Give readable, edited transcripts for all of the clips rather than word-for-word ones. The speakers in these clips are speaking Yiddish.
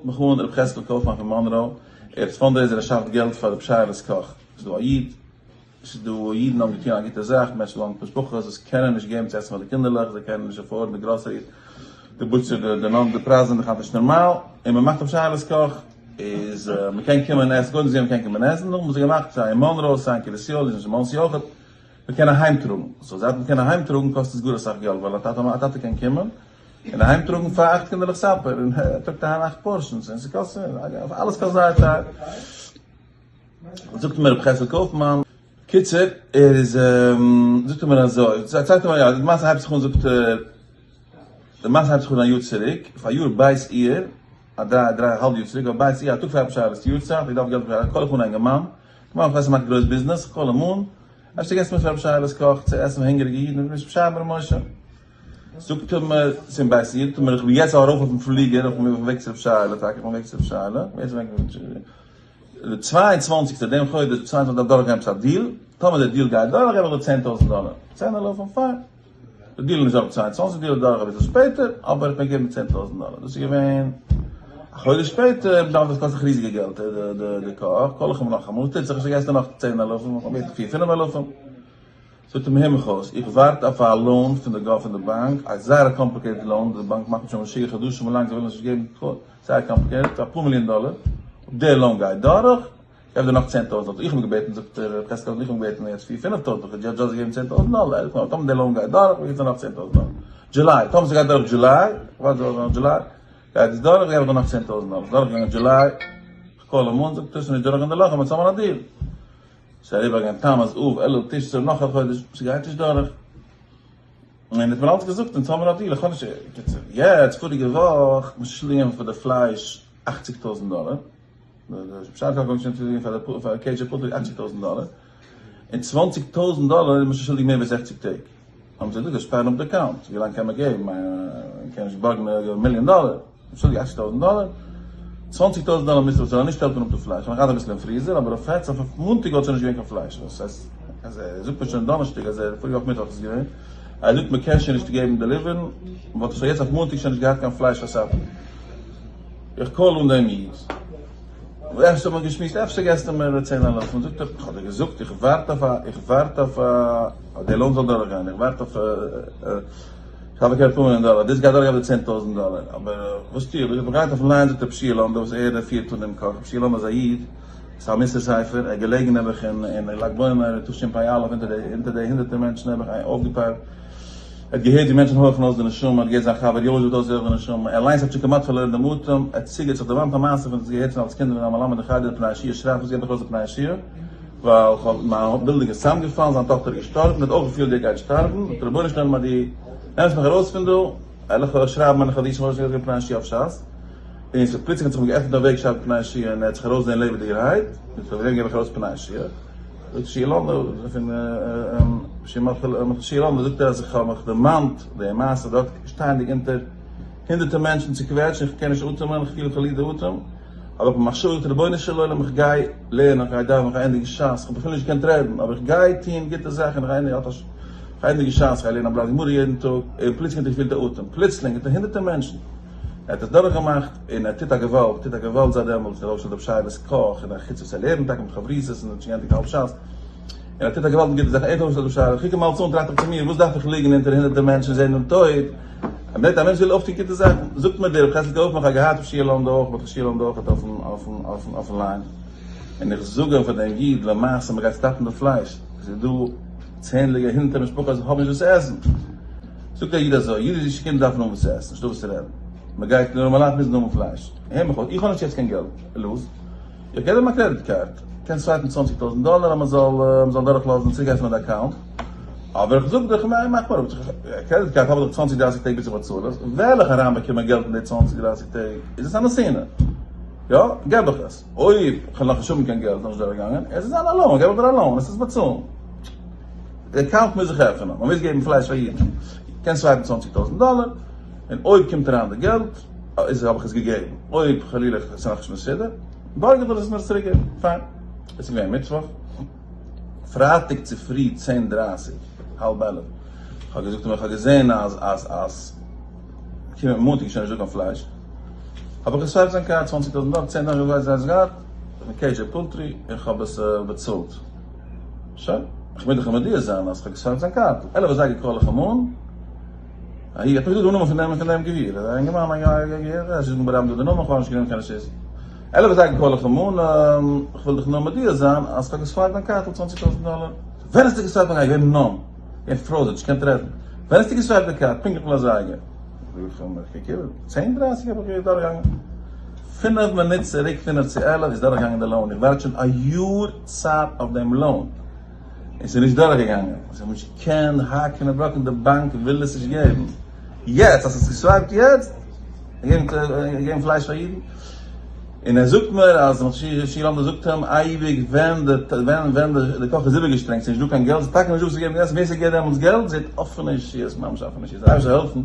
מיך אן ר' חזקאל קויפמאן פון מאנרא, ער איז fundraiser ער שאפט געלט פאר ר' שייעלע'ס קאך, ס'איז דא א איד, ס'איז דא אידן האבן געטון א גוטע זאך, מענטשן האבן משפחות וואס קענען נישט געבן צו עסן פאר די קינדערלעך, זיי קענען נישט afford ן די groceries, די butcher, די נאנט, די פרייזן זענען דאך היינט נישט נארמאל, און מען מאכט ר' שייעלע'ס קאך, איז מען קען קומען עסן, קודם זעהן מען קען קומען עסן, נאכדעם האבן זיי געמאכט סיי אין מאנרא סיי אין קרית יואל, און אין מאנסי אויכעט, מען קען אהיים טראגן, so זייט מען קען אהיים טראגן קאסט עס גאר אסאך געלט, ווייל א טאטע א טאטע קען קומען און אהיים טראגן פאר אכט קינדערלעך supper, און ער טראגט אהיים אכט portions, און ס'קאסט, אלעס קאסט זייער טייער. זאגט מיר רבי חזקאל קויפמאן. קיצור, ער איז, זאגט ער מיר אזוי, דערציילט ער מיר, יא, די מעשה הייבט זיך אן זאגט ער, די מעשה הייבט זיך אן א יאר צוריק, פאר יאר ב' אייר, א דריי, דריי א האלב יאר צוריק, אבער ב' אייר, א טאג פאר רבי שייעלע'ס יארצייט, איך דארף געלט פאר, call איך אן א אינגערמאן, כ'מיין איך ווייס ער מאכט גרויס ביזנעס, איך call אים אן, אפשר געסטו מיר פאר רבי שייעלע'ס קאך צו עסן פאר הונגעריגע אידן, רבי שייע רבי משה. זאגט ער מיר צום בית איד, זאגט ער מיר איך בין יעצט ארויף אויפן פליגער אויפן וועג צו רבי שייעלע, טאקע אויפן וועג צו רבי שייעלע, די צוויי און צוואנציגסטע דעם חודש, די צוויי און צוואנציגסטע דארף דורכגיין עפעס א deal, טאמער די deal גייט דורך געב איך דיר 10,000 דאלער, צען אלפים, פיין, די deal איז נישט דורך צוויי און צוואנציג, די deal איז דורך אביסל שפעטער, אבער איך בין געבן 10,000 דאלער, דאס איז געווען א חודש שפעטער, דארף דאס קאסט זיך ריזיגע געלט די קאך, call איך אים נאכאמאל, טוט זיך, געסטו נאך צען אלפים, איך האב בערך פיר פינף אלפים. זאגט ער מיר הער מיך אויס, איך ווארט אויף א loan פון די גאוו פון די באנק, א זייער א complicated loan, די באנק מאכט שוין משוגע חדשים לאנג זיי ווילן עס נישט געבן, זייער complicated, אפאר מיליאן דאלער, אויב דער loan גייט דורך, געב דיר נאך 10,000 דאלער, איך האב געבעטן, זאגט ער, ר' חזקאל, איך האב געבעטן יעצט פיר פינף טויזנט, איך האב just געגעבן 10,000 דאלער, ער זאגט מיר, טאמער דער loan גייט דורך, געב דיר נאך 10,000 דאלער, July, טאמער ס'גייט דורך July, ווארט דורך July, גייט עס דורך, געב איך דיר נאך 10,000 דאלער, ס'איז דורכגעגאנגען July, איך call אים אן, זאגט ער, ס'איז נישט דורך אין די לאך, אבער אונז האבן א deal. ס'איז אריבערגעגאנגען תמוז, אב, אלול, תשרי, נאך א חודש, ס'גייט נישט דורך. און ער האט מיר אלץ געזאגט, אונז האבן א deal, איך האב נישט, קיצור, יעצט פאריגע וואך, מ'איז שולדיג געווען פאר די פלייש אכציג טויזנט דאלער, די פשט האט שוין צו פאר די פאר KJ poultry אכציג טויזנט דאלער, און צוואנציג טויזנט דאלער איז מען שוין שולדיג מער ווי זעכציג טעג. האבן זיי געזאגט זיי שפארן אפ די account, ווי לאנג קען מען געבן, מען קען נישט בארגן א מיליאן דאלער. שולדיג אכציג טויזנט דאלער, צוואנציג טויזנט דאלער מוזטו באצאלן, נישט שטעלט מען אפ די פלייש, מען האט אביסל אין freezer, אבער אויף העצט אויף מאנטאג וואלט שוין נישט געווען קיין פלייש, דאס הייסט אז ער זאגט מיר שוין דאנערשטאג אז ער פאריגע וואך מיטוואך איז געווען, ער זאגט מען קען שוין נישט געבן deliver ן, וואלט איך שוין יעצט אויף מאנטאג שוין נישט געהאט קיין פלייש פאר supper. איך call אן דעם איד, אפשר האט מען געשמועסט, אפשר געסטו מיר צען אלפים, זאגט ער, איך האב דיר געזאגט איך ווארט אויף א, איך ווארט אויף א, אז די loan זאל דורכגיין, איך ווארט אויף כ'האב באקומען אפאר מיליאן דאלער, דאס גייט דורך אויף די 10,000 דאלער, אבער וואס טו איך, איך בין גרייט אויפן line זאגט רבי שיע לאנדא וואס ער פירט אן דעם קאך, רבי שיע לאנדא איז א איד, ס'איז א מוסר ספר, ער איז געלעגן נעבעך אין לג בעומר תשפ"א אונטער די אונטער די הונדערטער מענטשן נעבעך אויפגעפארט, ער האט געהערט ווי מענטשן הויכן אויס די נשמה, ער האט געהערט זיין חבר יוזעף האט אויסגעהויכט די נשמה, ער אליינס האט שוין כמעט פארלוירן דעם אטעם, ער האט צוגעהערט זיך דערמאנט א מעשה פון וואס געהערט פון אלס קינד ווען א מלמד אין חדר פני יהושע שרייבט וואס געב איך אויס די פני יהושע? ווייל כ'האב מיין בילדינג איז צוזאמגעפאלן, זיין טאכטער איז געשטארבן, ער האט אויך געפילט ווי ער גייט שטארבן, זאגט ער רבונו של עולם אז דו נעמסט מיך ארויס פון דא, וועל איך שרייבן מיינע חידושים אויס ווי פני יהושע אויף שס, און ס'האט פלוצלינג האט זיך אים געעפנט א וועג שרייבט פני יהושע און ער האט זיך ארויסגעזען לעבעדיגערהייט, און פאר דעם געב איך ארויס פני יהושע. זאגט שיע לאנדא פון שיע לאנדא זאגט ער אז איך האב מיך דערמאנט די מעשה דארט שטייענדיג אונטער הונדערטער מענטשן צוקוועטשט איך קען נישט אטעמען איך פיל איך פארליר די אטעם, האב איך במחשבה געזאגט רבונו של עולם איך גיי לערנען איך גיי דאווענען איך גיי ענדיגן שס, איך האב אפילו נישט געקענט רעדן אבער איך גיי טון גוטע זאכן איך גיי ענדיגן שס, איך גיי לערנען א בלאט גמרא יעדן טאג, און פלוצלינג האט ער געפילט די אטעם, פלוצלינג אונטער הונדערטער מענטשן, ער האט עס דורכגעמאכט און ער טוט א געוואלד, טוט א געוואלד זייט דעמאלטס, ער האט אויפגעשטעלט רב שייעלע'ס קאך און א חוץ וואס ער לערנט טאקע מיט חברותות און האט שוין געענדיגט האלב שס. און ער טוט א געוואלדיגע גוטע זאך, ער האט אויפגעשטעלט רב שייעלע, איך קוק אים אלץ אן טראכט איך צו מיר, וואס דארף איך ליגן אונטער הונדערטער מענטשן און זען דעם טויט, א מענטש וויל אויפטון גוטע זאכן, זאגט מיר דער רב חזקל קויפמאן, איך האב געהאט רב שיע לאנדא אויך, ברוך שיע לאנדא אויך אויפן line, און איך זאג אים פאר דעם איד, למעשה מען גייט stop ן די פלייש, עס איז דא צענדליגע הונדערטער משפחות וואס האבן נישט וואס צו עסן, זאגט דער איד אזוי, אידישע קינדער דארפן האבן וואס צו עסן, נישטא וואס צו רעדן, מען גייט נארמאלייט מוזן האבן פלייש, הער מיך אויס, איך האב נישט יעצט קיין געלט, לאז. איך געב דיר מיין credit card, קענסט swipe ן צוואנציג טויזנט דאלער אז מען זאל מען זאל דורך לאזן צוריק עפענען די account, אבער איך זאג דיך מאך מיר אפ, credit card האב איך דאך צוואנציג דרייסיג טעג ביז איך באצאל עס, וועל איך אריין באקומען געלט אין די צוואנציג דרייסיג טעג, איז עס א נתינה, יא, געב איך עס, אויב איך וועל נאכנישט האבן קיין געלט, נאכנישט דורך געגאנגען, עס איז א loan, געב איך דיר א loan, עס איז באצאלן. די account מוז זיך עפענען, מען מוז געבן פלייש פאר אידן, קענסט swipe ן צוואנציג טויזנט דאלער, און אויב קומט אריין די געלט, איז האב איך עס געגעבן, אויב חלילה עס איז נאכנישט מסודר, בארג איך דיר עס מיר צוריק געבן, פיין. עס איז געווען מיטוואך, פרייטאג צופרי צען דרייסיג, האלב עלף, איך האב געזאגט איך האב געזען אז אז אז קומען מאנטאג איז שוין נישטא קיין פלייש. האב איך גע swipe ט זיין card 20 טויזענט דאלער, צען טויזענט איך ווייס געהאט, פון KJ Poultry, און כ'האב עס באצאלט. שוין, איך מוז דאך אים מודיע זיין אז כ'האב גע swipe ט זיין קארטל. 11 אזייגער call איך אים אן, אהי האט מיר געזאגט די נאמען פון דעם פון דעם גביר, א אינגערמאן א גביר, ער זאגט מיר ברבים דא די נאמען, כ'האב נישט גענומען קיין רשות. 11 אזייגער call איך אים אן, כ'וויל דיך נאר מודיע זיין אז כ'האב גע swipe ט דיין קארטל 20 טויזענט דאלער. ווען האסטו גע swipe ט מיין קארטל? געווען numb, געווען frozen, נישט געקענט רעדן. ווען האסטו גע swipe ט די קארטל? פונקטליך וויפיל אזייגער? צען דרייסיג האב איך דורכגעגאנגען. פינף מינוט צוריק פינף צו 11 איז דורכגעגאנגען די loan. איך ווארט שוין א יאר צייט אויף דעם loan. און ס'איז נישט דורכגעגאנגען. זיי האבן נישט געקענט האקן און בראקן, די באנק וויל עס נישט געבן. יעצט, אז ס'איז גע swipe ט יעצט, געבן פלייש פאר אידן. און ער זאגט מיר אז שי' לאנדא זאגט אים אייביג ווען די ווען ווען די קאך איז איבערגעשטרענגט ס'נישט דא קיין געלט ס'איז טאקע נישט דא וואס צו געבן יעצט ווער ס'געבט דעמאלטס געלט זעט אפענע ישועות ממש אפענע ישועות דער אייבערשטער זאל העלפן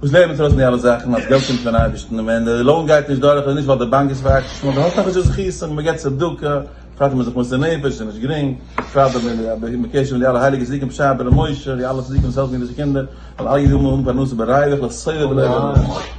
וואס לערנט אונז ארויס פון די אלע זאכן אז געלט קומט פון אייבערשטן און ווען די loan גייט נישט דורך איז נישט ווייל די באנק איז פארהאקט ווייל דו האסט נאך נישט די זכות און מ'געבט צדקה בפרט ווען מ'איז זיך מוסר נפש איז נישט גרינג בפרט ווען מ'קעשט מיט די אלע הייליגע צדיקים בשער בן משה די אלע צדיקים וואס העלפן אידישע קינדער ווייל אלע אידן האבן פרנסה בריווח לשובע ולא לרעב.